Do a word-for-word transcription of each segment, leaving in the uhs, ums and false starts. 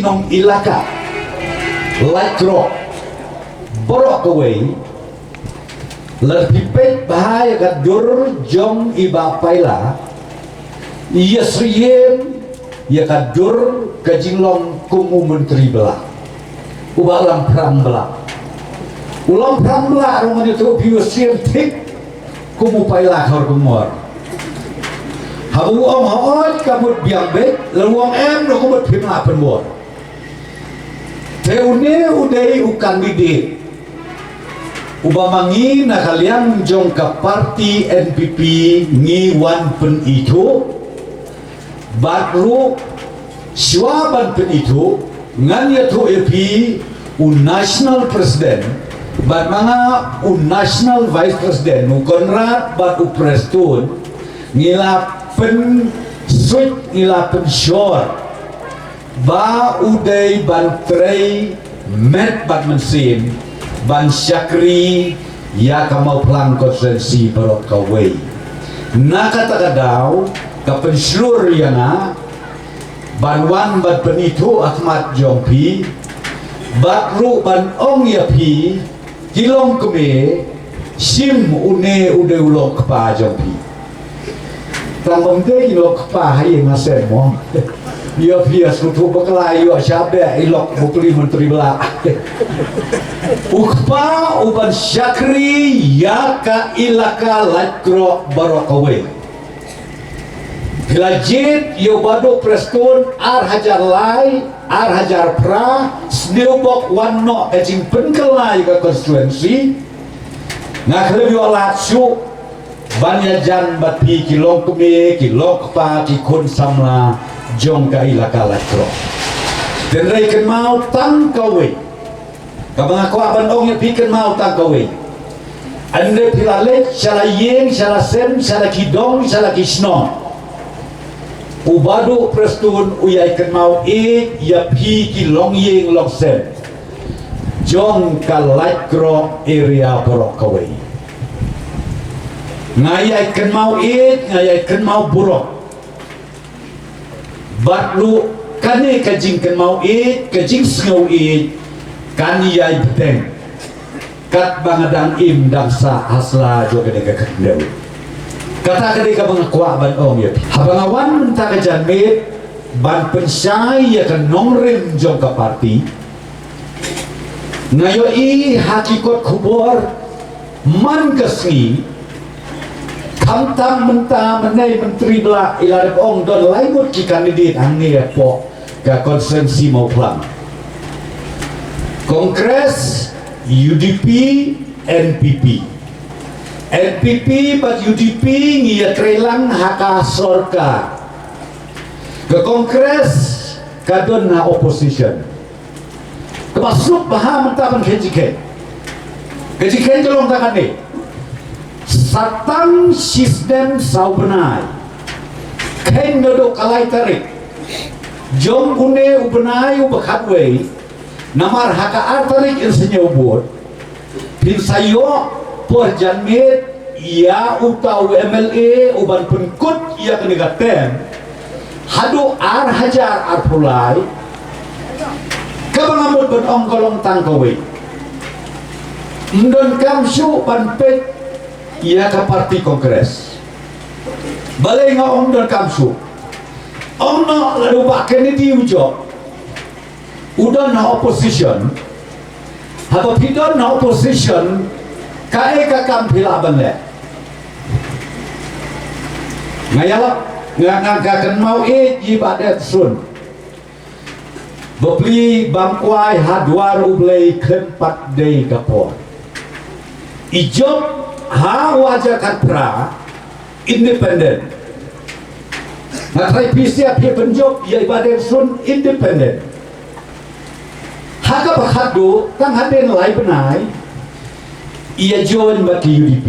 nong ilaka Laitkroh baroh kawei, lada phi peit bha ïa ka dur jong i Bah Paila, ïa syriem ïa ka dur ka jinglong kum u Myntri Blah, u Bah Lamphrang Blah. U Lamphrang Blah ruh ngan ïathuh phi, u syriem thik kum u Paila Khar Kongor. Haba u ong hooid ka mut biang beit, lada u ong em ruh ka mut phim lah pynbor. Te une u dei u candidate uba ma ngi na ka liang jong ka party N P P ngi wan pynithuh. Bad ruh shuwa ban pynithuh, ngan ïathuh ïa phi, u National President bad ma nga u National Vice President, u Conrad bad u Prestone, ngi la pynsuit, ngi la pynshor ba u dei ban trei met bad mynsiem ban shakri ïa ka Mawphlang constituency baroh kawei. Na kata ka daw ka pynshlur ïa nga ban wan ban pynithuh ha khmat jong phi, bad ruh ban ong ïa phi, ki longkmie, shim une u dei u longkpa jong phi. Tang ba ym dei ki longkpa ha ïing ha sem mo. Ïa phi ïa sngewthuh bakla, ïa sha beh i lok bukli Myntri Blah. U kpa u ban shakri ïa ka ilaka Laitkroh baroh kawei. Phi la jied ïa u Bah Duh Prestone ar hajar lai, ar hajar phra, sniewbok wan noh ka jingpynkylla ïa ka constituency. Nga khlem ïoh lad shuh ban ïajan bad phi ki longkmie, ki longkpa, ki khun samla jong ka ilaka Laitkroh. Hynrei kynmaw tang kawei. Kaba nga kwah ban ong ïa phi, kynmaw tang kawei. Hynrei phi la leit sha la ïing, sha la sem, sha la ki dong, sha la ki shnong, u Bah Duh Prestone u ïai kynmaw ïeit ïa phi ki longïing longsem jong ka Laitkroh area baroh kawei. Nga ïai kynmaw ïeit, nga ïai kynmaw burom. Bad ruh kane ka jingkynmaw ïeit, ka jingsngew ïeit kan ïai bteng katba nga dang im dang sah ha sla jong kane ka khyndew. Kata ka dei kaba nga kwah ban ong ïa phi. Haba nga wan mynta ka janmiet ban pynshai ïa ka nongrim jong ka party, nga ïohi ha ki kot khubor man ka sngi, khamtam mynta mynne Myntri Blah i la dep ong don lai ngut ki candidate hangne hapoh ka constituency Mawphlang. Congress, U D P, N P P. N P P bad U D P ngi ïatrei lang ha ka sorkar. Ka Congress ka don ha opposition. Kaba suk bha mynta ban khein jingkhein. Ka jingkhein ka long da kane. Sa tang shisnem saw bnai, khein naduh ka lai tarik jong une u bnai uba khatwei, namar ha ka ar tarik yn sngew vote. Phin sa ïoh por janmiet ïa uta u M L A u ban pynkut ïa kane ka term haduh ar hajar arphew lai. Kaba nga mut ban ong ka long tang kawei. Ym donkam shuh ban peit ïa ka party Congress. Balei nga ong ym donkam shuh? Ong noh lada u Bah Kennedy u jop, u don ha opposition. Haba phi don ha opposition, kaei ka kam phi lah ban leh? Nga ïalap, nga, nga, nga kynmaw ïeit ïa i Bah Deisun. Bapli bam kwai ha dwar U Blei khlem pat dei ka por. I jop ha u hajar khatphra independent. Nga trai phi sia phi pynjop ïa i Bah Deisun independent. Ha kaba khatduh tang hadien lai bnai i ïa join bad ki U D P.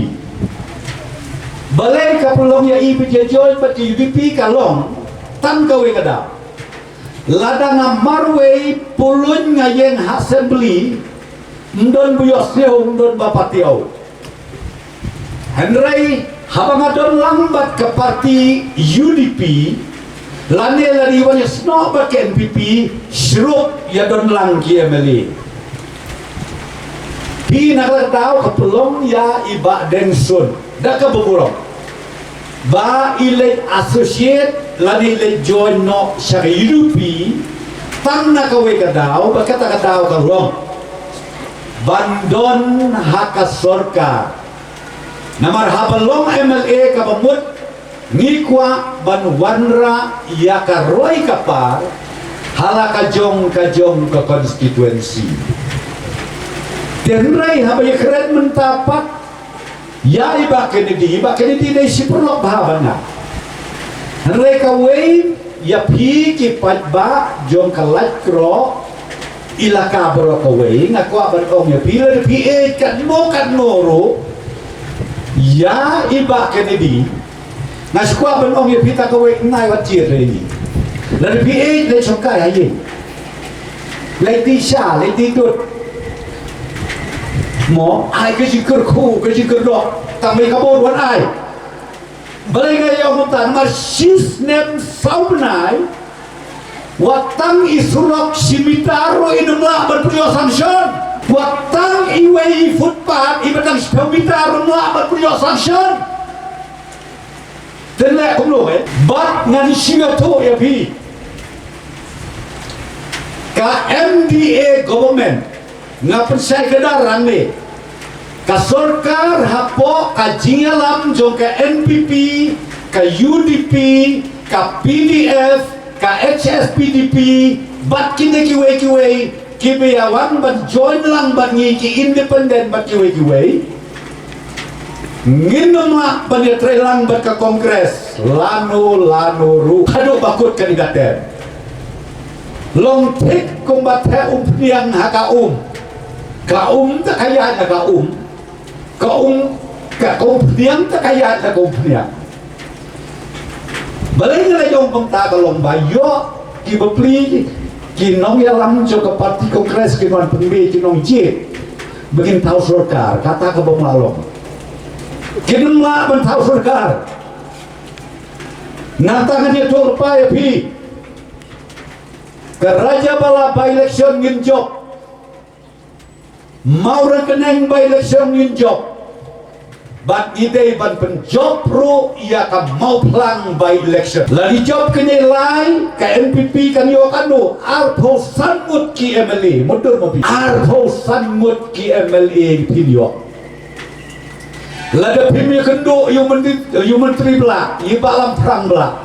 Balei ka pynlong ïa i bad ïa join bad ki U D P ka long tang kawei ka daw. Lada nga marwei pulun nga ïeng ha assembly, ym don ba ïohsngew, ym don ba patiaw. Hynrei haba nga don lang bad ka party U D P, Lane la dei wan ïa snoh bad ka N P P, shuh ïa don lang ki M L A. Phi na ka daw ka pynlong ïa i Bah Deng Sun da ka burom ba i leit associate lane i leit join noh sha ka U D P, tang na kawei ka daw, ba kata ka daw ka long ban don ha ka sorkar. Namar haba long M L A kaba mut, ngi kwah ban wanrah ïa ka roi ka par ha la ka jong ka jong ka constituency. Te hynrei haba ïa kren mynta pat ïa i Bah Kennedy, i Bah Kennedy dei shi paralok bha ban nga. Hynrei kawei ïa phi ki paidbah jong ka Laitkroh, Elaka baroh kawei, nga kwah ban ong ïa phi, lada phi ïeit katno katno ruh ïa i Bah Kennedy, nga shu kwah ban ong ïa phi ta kawei, nai wat jied re ni. Lada phi ïeit, leit shongkai ha ïing, leit dih sha, leit dih dud. Mo, ai ka jingkyrkhu, ka jingkyrdop, tang mei ka bor wan ai. Balei nga ïa ong kumta? Namar shisnem saw bnai, wat tang i surok shi mitar ruh ym lah ban pynïoh sanction. Wat tang iwei i footpath iba tang shiphew mitar ruh ym lah ban pynïoh sanction. Te leh kumno eh? Bad ngan sngewthuh ïa phi, ka M D A government, nga pynshai kdar hangne, ka sorkar hapoh ka jingïalam jong ka N P P, ka U D P, ka P D F, ka H S P D P, bad kine kiwei kiwei, kiba ïa wan ban join lang bad ngi ki independent bad kiwei kiwei, ngin ym lah ban ïatrei lang bad ka Congress lano lano ruh haduh ba kut kane ka term. Long thik kumba theh umphniang ha ka um. Ka um te ka ïaid ha ka um. Ka um, ka, ka umphniang te ka ïaid ha ka umphniang. Balei nga la ong kumta? Ka long ba ïoh ki bapli ki nongïalam jong ka party Congress kin wan pynbeit ki nongjied ba kin thaw sorkar, kata kaba ym lah long. Kin ym lah ban thaw sorkar. Nangta ngan ïathuh lypa ïa phi, ka Rajabala by-election ngin jop, Mawryngkneng by-election ngin jop, bad ngi dei ban pynjop ruh ïa ka Mawphlang by-election. Lada jop kine lai, ka N P P kan ïoh katno? Arphew san ngut ki M L A, mut dur mo phi. Arphew san ngut ki M L A phin ïoh. Lada phim ïakynduh ïa u myntri, ïa u myntri Blah, ïa i Bah Lamphrang Blah,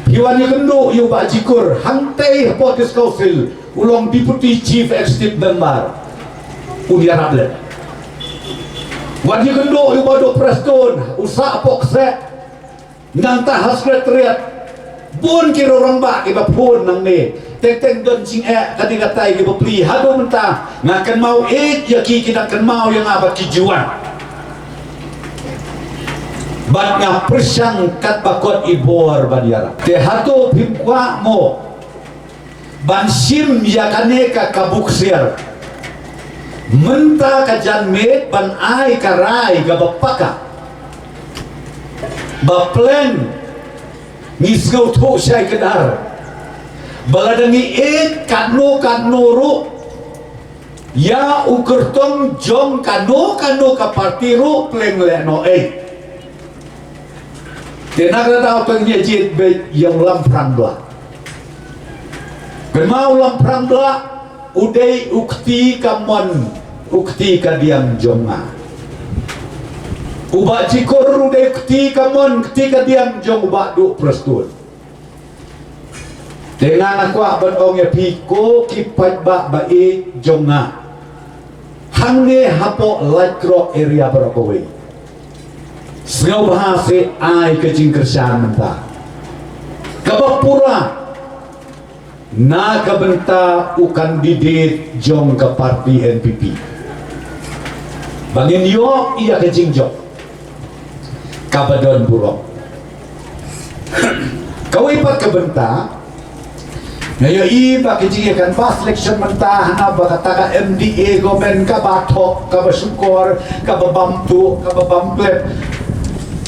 phi wan ïakynduh ïa u Bah Jikur hangtei hapoh District Council, u long Deputy Chief Executive Member, un ïarap leh. Wan ïakynduh ïa u Bah Duh Prestone, u sah hapoh kseh. Nangta ha Secretariat, bun ki rangbah kiba phone nangne. Teng teng don jingeh kane katai ki bapli. Haduh mynta nga kynmaw ïeit ïa ki, ki dang kynmaw ïa nga bad ki ju wan. Bad nga pyrshang katba kot i bor ban ïarap. Te hato phim kwah mo ban shim ïa kane ka kabu ksiar mynta ka janmiet ban ai ka rai kaba paka, ba pleng? Ngi sngewthuh shai kdar ba lada ngi ïeit katno katno ruh ïa u kyrtong jong kano kano ka party ruh, pleng lehnohei. Te na kata daw to ngin ïa jied beit ïa u Lamphrang Blah. Kynmaw u Lamphrang Blah u dei u kti kamon, u kti kadiang jong nga. U Bah Jikur u dei u kti kamon, kti kadiang jong u Bah Duh Prestone. Te nga nga kwah ban ong ïa phi ko ki paidbah ba ïeit jong nga hangne hapoh Laitkroh area baroh kawei. Sngewbha seh ai ka jingkyrshan mynta kaba pura na ka bynta u candidate jong ka party N P P, ba ngin ïoh ïa ka jingjop kaba don burom. Kawei pat ka bynta, nga ïohi ba ka jingïacanvass election mynta hana ba kata ka M D A government kaba thok, kaba shukor, kaba bam tuh, kaba bam klep.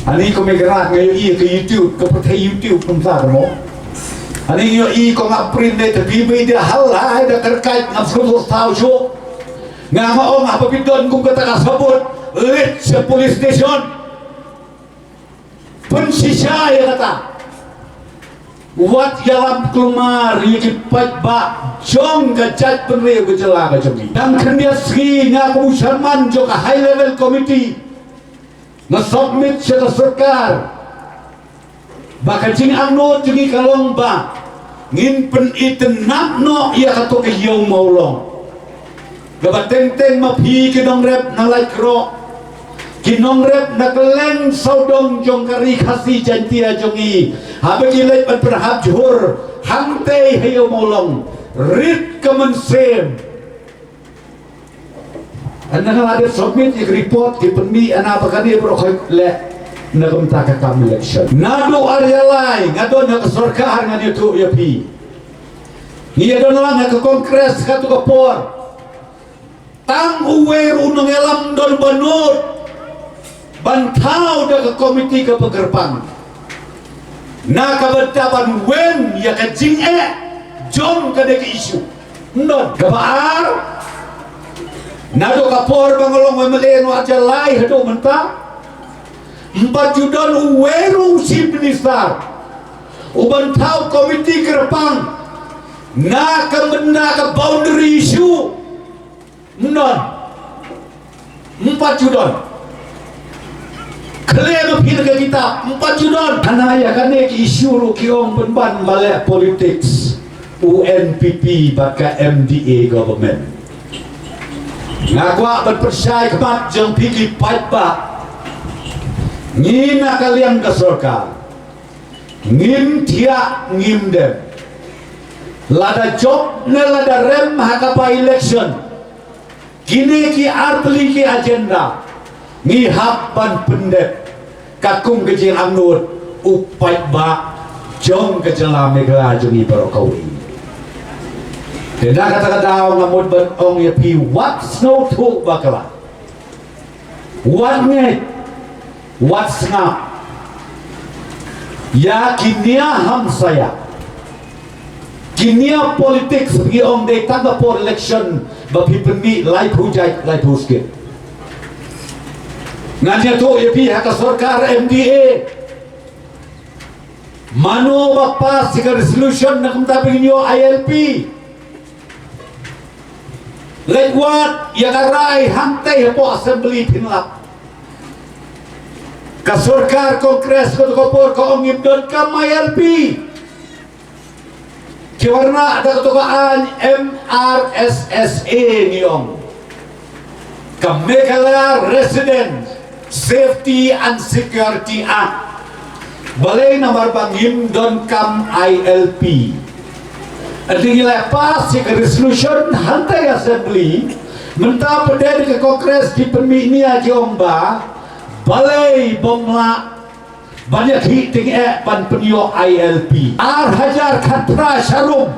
Ani ko me grat nga ïohi ka YouTube, ka pyrthei YouTube kumta mo. Ani ngi ïohi ko nga print ne te phi ba i da halai da kyrkait ngam sngewthuh thaw shuh. Nga nga ong haba phi don kum kata ka sabut, leit sha police station. Pynshisha ïa kata. Wat ïalam kulmar ïa ki paidbah jong ka jaitbynriew ka jylla ka jong ngi. Dang khyndiat sngi nga kum u chairman jong ka high level committee nga submit sha ka sorkar ba ka jingangnud jong ngi ka long ba ngin pynitynnad noh ïa kato ka ïew Mawlong. Kaba teng teng ma phi ki nongrep na Laitkroh, ki nongrep na kylleng sawdong jong ka Ri Khasi Jaiñtia jong ngi, haba ki leit ban pyrhap jhur hangtei ha ïew Mawlong, rit ka mynsiem. Hynda nga la dep submit ïa ka report, ki pynmih hana ba kane baroh khoit leh na ka bynta ka kam election. Naduh ar hajar lai nga don ha ka sorkar ngan ïathuh ïa phi. Ngi ïa don lang ha ka Congress katto ka por. Tang uwei ruh u nongïalam don ba nud ban thaw da ka komiti kaba kyrpang na ka bynta ban wen ïa ka jingeh jong kane ka issue. Ym don. Kaba ar, naduh ka por ba nga long M L A naduh ar hajar lai haduh mynta, ym pat ju don uwei ruh u chief minister u ban thaw komiti kyrpang na ka bynta ka boundary issue. Ym don. Ym pat ju don. Khlem phi na ka kitab, ym pat ju don. Hana ïa kane ki issue ruh ki ong pynban ba leh politics u N P P bad ka M D A government. Nga kwah ban pynshai khmat jong phi ki paidbah. Ngi na ka liang ka sorkar ngim thiah ngim dem. Lada jop ne lada rem ha ka by election, kine ki artylli ki agenda ngi hap ban pyndep katkum ka jingangnud u paidbah jong ka jylla Meghalaya jong ngi baroh kawei. Te na kata ka daw nga mut ban ong ïa phi, wat sngewthuh bakla. Wat ngeit, wat sngap ïa ki nia hamsaia, ki nia politics. Ngi ong dei tang ka por election ba phi pynmih laiphew jait laiphew skit. Ngan ïathuh ïa phi ha ka sorkar M D A, mano ba pass ïa ka resolution na ka bynta ba ngin ïoh I L P? Leit wad ïa ka rai hangtei hapoh assembly phin lap. Ka sorkar Congress katto ka por ka ong ngim donkam I L P. Ki wanrah da kato ka aiñ M R S S A ngi ong. Ka Meghalaya Resident Safety and Security Act. Balei? Namar ba ngim donkam I L P. Hynrei ngi la pass ïa ka resolution hangtei assembly. Mynta pat de ka Congress ki pynmih nia ki ong ba balei bym lah ban ïa khih tyngeh ban pynïoh I L P. Ar hajar khatphra sharum.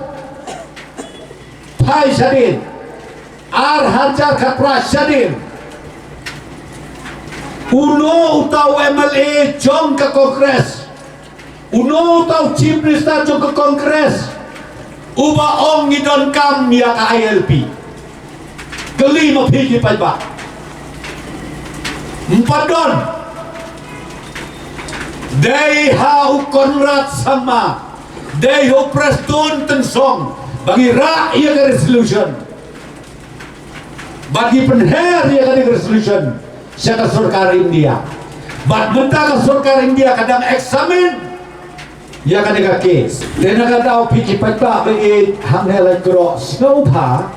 Phai shadien. Ar hajar khatphra shadien. Uno uta u M L A jong ka Congress, uno uta u Chief Minister jong ka Congress uba ong ngi donkam ïa ka I L P? Kylli ma phi ki paidbah. Ym pat don. Dei ha u Conrad Sangma, dei ha u Prestone Tynsong ba ngi rah ïa ka resolution. Bad ngi pynher ïa kane ka resolution sha ka sorkar India. Bad mynta ka sorkar India ka dang examine ïa kane ka case. Te na ka daw phi ki paidbah ba ïeit hangne Laitkroh, sngewbha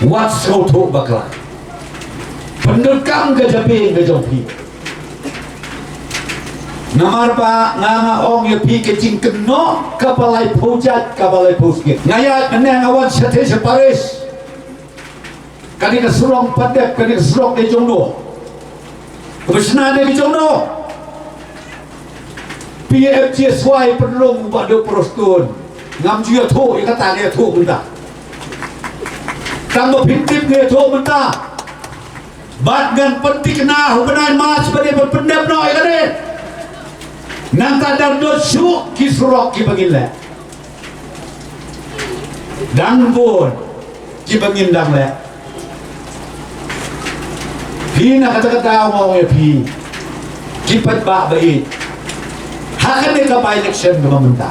wat sngewthuh bakla. Pyndonkam ka jabieng ka jong phi. Namar ba nga nga ong ïa phi, ka jingkynnoh kaba laiphew jait kaba laiphew skit. Nga ïaid mynne nga wan shatei sha Paris. Kane ka surok pat dep, kane ka surok dei jong no? Kaba shna dei jong no? P M G S Y pynlong ba dei Prestone. Ngam ju ïathuh ïa kata, nga ïathuh mynta. Tang ba phin tip nga ïathuh mynta. Bad ngan pynthikna ha u bnai March ba dei ban pyndep noh ïa kane. Nangta dang don shuh ki surok kiba ngin leh. Dang bun kiba ngin dang leh. Phi na kata ka daw nga ong ïa phi, ki paidbah ba ïeit, ha kane ka by-election kaba mynta,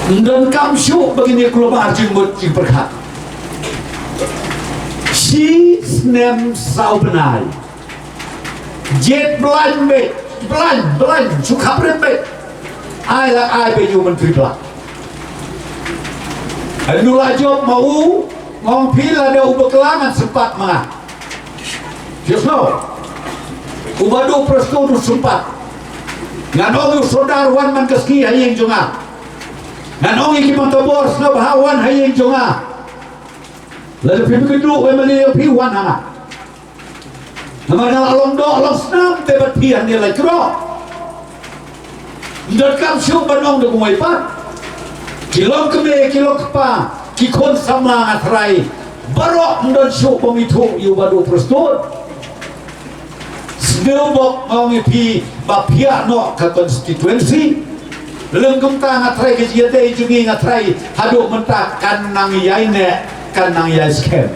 ym donkam shuh ba ngin ïa kulmar jingmut jingpyrkhat. Shi snem saw bnai. Jied blaiñ beit, blaiñ, blaiñ, shu khapren beit. Ai la ai beit ïa u Myntri Pla. Ynda la jop ma u, nga ong phi, lada u bakla ngan sympat ma nga. Phi sngew? U Bah Duh Prestone u sympat. Ngan ong ïa u Sordar wan man ka sngi ha ïing jong nga. Ngan ong ïa ki Matabor sngewbha wan ha ïing jong nga. Lada phi kynduh ïa u M L A jong phi, wan ha nga. Namar nga la long doh long snam te bad phi hangne Laitkroh. Ym donkam shuh ban ong da kumwei pat. Ki longkmie, ki longkpa, ki khun samla, nga trai, baroh ym don shuh ba ngim ithuh ïa u Bah Duh Prestone. Sngewbok nga ong ïa phi ba phiah noh ka constituency. Lym kumta nga trai, ka jingïadei jong ngi nga trai haduh mynta kan nang ïai neh, kan nang ïai skhem.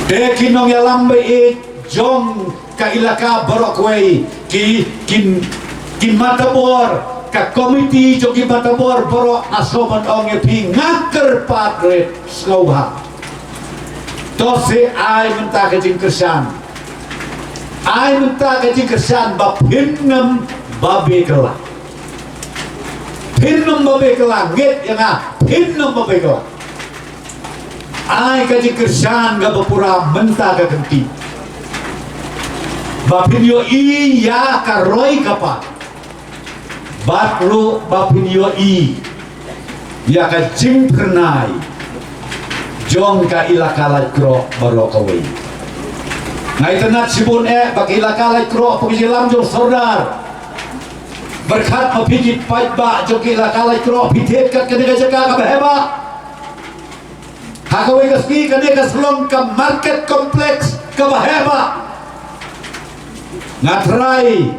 Te ki nongïalam ba ïeit jong ka ilaka baroh kawei, ki, ki, ki Matabor, ka komiti jong ki Matabor baroh, nga sngewbha ban ong ïa phi, nga kyrpad rit, sngewbha. To sa ai mynta ka jingkyrshan. Ai mynta ka jingkyrshan ba phin nym babe kylla. Phin nym babe kylla, ngeit ïa nga, phin nym babe kylla. Ai ka jingkyrshan kaba pura mynta ka kynti. Ba phin ïohi ïa ka roi ka par. Bad ruh ba phin ïohi ïa ka jingphyrnai jong ka ilaka Laitkroh baroh kawei. Nga itynnad shibun eh ba ka ilaka Laitkroh, phi ki jingïalam jong Sordar. Bad kat ma phi ki paidbah jong ka ilaka Laitkroh, phi thied kat kane ka jaka kaba heh bha. Ha kawei ka sngi kane ka sa long ka market complex kaba heh bha. Nga trai,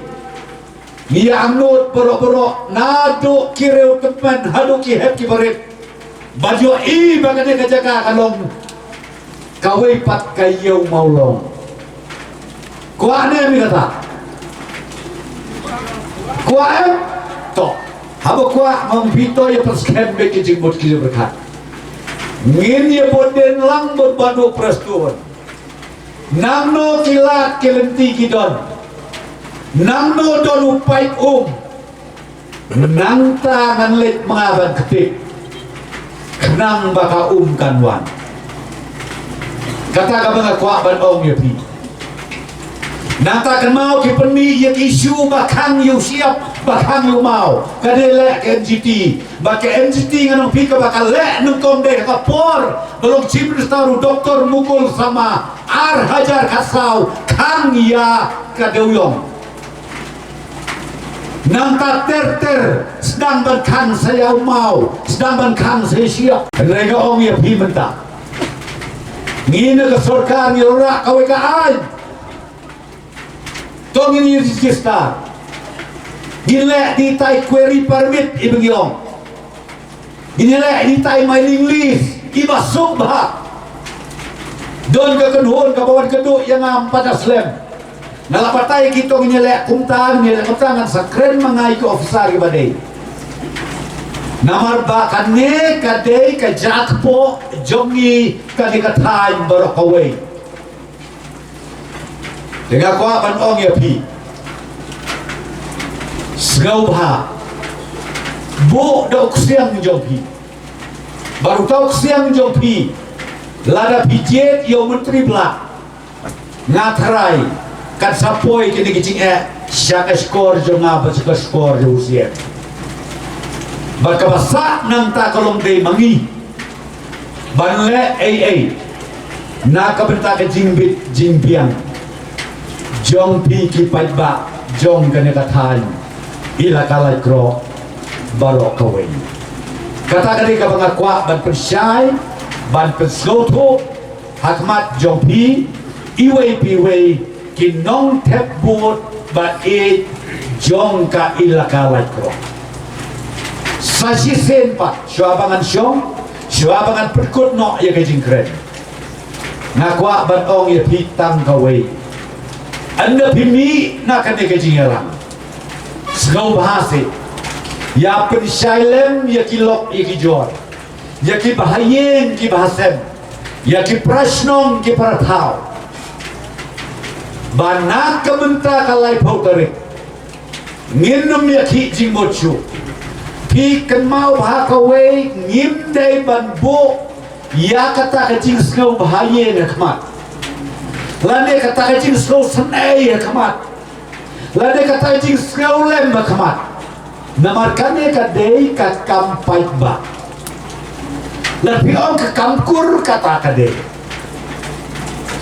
ngi ïa angnud baroh baroh, naduh ki riewtymmen haduh ki hep ki barit, ban ïohi ba kane ka jaka ka long kawei pat ka ïew mawlong. Kwah ne em ïa kata? Kwah em? To, haba kwah, nga ong ïa phi, to ïa pynskhem beit ki jingmut ki jingpyrkhat. Ngin ïa bud dien lang bad u Bah Duh Prestone. Nangno ki lad ki lynti ki don? Nangno don u paip um? Nangta ngan leit ma nga ban kynthih, khnang ba ka um kan wan. Kata kaba nga kwah ban ong ïa phi. Nangta kynmaw, ki pynmih ïa ki issue ba khang ïa u shyiap, ba khang ïa u maw. Ka dei leh ka N G T. Bad ka N G T, ngan ong ïa phi, kaba ka leh nyngkong dei ha ka por ba long Chief Minister u Doktor Mukul Sangma, ar hajar khatsaw, khang ïa ka dewiong. Nangta ter ter sdang ban khang sa ïa u maw, sdang ban khang sa ïa u shyiap. Hynrei nga ong ïa phi mynta, ngi na ka sorkar ngi la rah kawei ka aiñ. To ngin ïa register. Ngin leh ïa kitai quarry permit, iba ngi ong. Ngin ïa leh ïa kitai mining lease iba suk bha. Don ka kynhun kaba wan kynduh ïa nga ym pat da slem. Nga la batai ïa ki, to ngin ïa leh kumta, ngin ïa leh kumta, ngan sa kren ma nga ïa ki officer kiba dei. Namar ba kane ka dei ka jaka kpoh jong ngi, ka dei ka thaiñ baroh kawei. Te nga kwah ban ong ïa phi, sngewbha buh da u ksiang jong phi. Bad uta u ksiang jong phi, lada phi jied ïa u Myntri Pla, nga tharai kan sa poi kine ki jingeh sha ka shkor jong nga bad sha ka shkor jong u C M. Bad kaba sah nangta ka long dei ma ngi ban leh ei ei na ka bynta ka jingbit jingbiang jong phi ki paidbah jong kane ka thaiñ Elaka Laitkroh baroh kawei. Kata ka dei kaba nga kwah ban pynshai, ban pynsngewthuh ha khmat jong phi iwei pa iwei ki nongthep vote ba ïeit jong ka Elaka Laitkroh. Sa shisien pat, shuwa ba ngan shong, shuwa ba ngan pynkut noh ïa ka jingkren, nga kwah ban ong ïa phi tang kawei. Ynda phi mih na kane ka jingïalang, sngewbha seh, ïa pynshai lem ïa ki lok ïa ki jor, ïa ki bahaïing ki bahasem, ïa ki parashnong ki parathaw, ba na ka mynta ka laiphew tarik ngin ym ïa khih jingmut shuh. Phi kynmaw bha kawei, ngim dei ban buh ïa kata ka jingsngew bahaïing ha khmat, lane kata ka jingsngew sngewsynei ha khmat, lane kata ka jingsngew lem ha khmat. Namar kane ka dei ka kam paidbah. Lada phi ong ka kam kur, kata ka dei.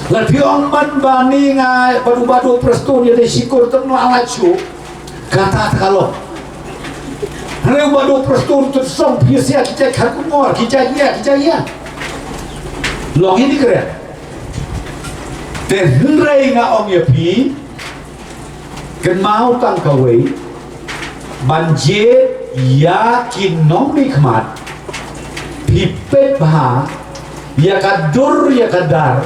Lada phi ong man ba ni nga bad u Bah Duh Prestone ïa dei shi kur, tang la lait shuh, kata ka long. Hynrei u Bah Duh Prestone, tu song phi sia ki jait khar kumor, ki jait ïa, ki jait ïa. Long ïa ni kren. Te hynrei nga ong ïa phi, kynmaw tang kawei, ban jied ïa ki nongmihkhmat. Phi peit bha ïa ka dur ïa ka dar,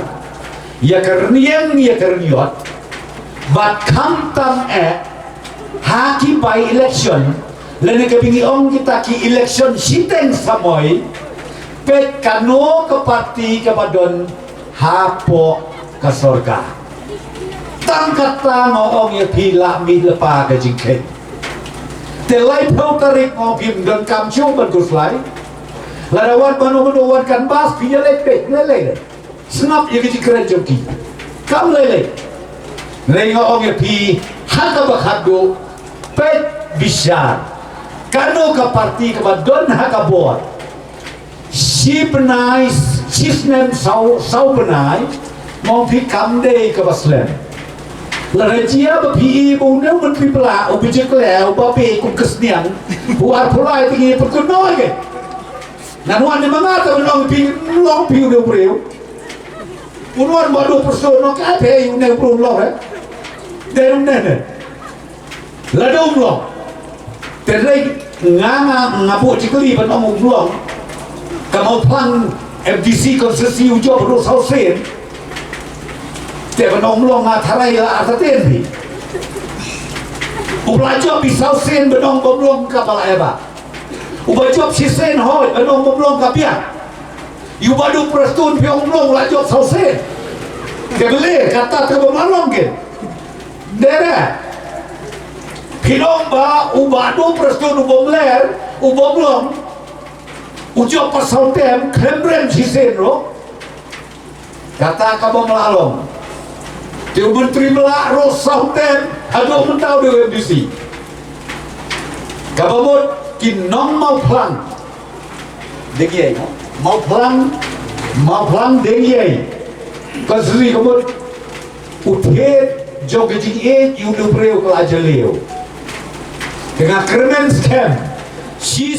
ïa ka rynïeng ïa ka rynïot, bad khamtam eh ha ki by election, lane kaba ngi ong kita ki election shiteng samoi, peit kano ka parti kaba don hapoh ka sorkar. Tang kata nga ong ïa phi, la mih lypa ka jingkheiñ. Te laiphew tarik nga ong phi, ym donkam shuh ban khuslai. Lada wan mano mano wan canvass, phi ïa leit, peit, leit, leit, leit. Sngap ïa ka jingkren jong ki. Kam lei lei. Hynrei nga ong ïa phi, ha kaba khatduh, peit bishar, kano ka parti kaba don ha ka bor. Shi bnai, shi snem, saw, saw bnai, nga ong phi, kam dei kaba slem. Lada jia ba phi i ba une u myntri pla u ba jia khlem, u ba phi kum ka sniang, u arphew lai tnga, phi kynnoh ïa ki. Ngan wan ne ma nga te ban ong phi, long phi une u briew. Un wan Bah Duh Prestone, noh ka phi une u briew, long eh. Dei um ne ne. Lada um long, te dei nga, nga, nga buh jingkylli ban ong um long. Ka Mawphlang M D C constituency u jop haduh saw sien. Te ban ong um long nga tharai la artatien phi. U ba la jop ïa saw sien ban ong bym long kaba la ïa ba. U ba jop shisien hooid ban ong bym long ka biang. Ïa u Bah Duh Prestone phi ong um long, la jop saw sien. Te balei kata te bym la long ke? Dei re. Phi ong ba u Bah Duh Prestone u bym ler, u bym long. U jop pat saw term, khlem rem shisien ruh. Kata ka bym la long. Te u Myntri Mlak ruh saw term, haduh mynta u dei u M D C. Kaba mut ki nong Mawphlang. Dei ïa, Mawphlang, Mawphlang dei ïa. Ka sri ka mut u thied jong ka jingïeit ïa u briew ka la jylliew. Te nga kyrmen skhem. Shi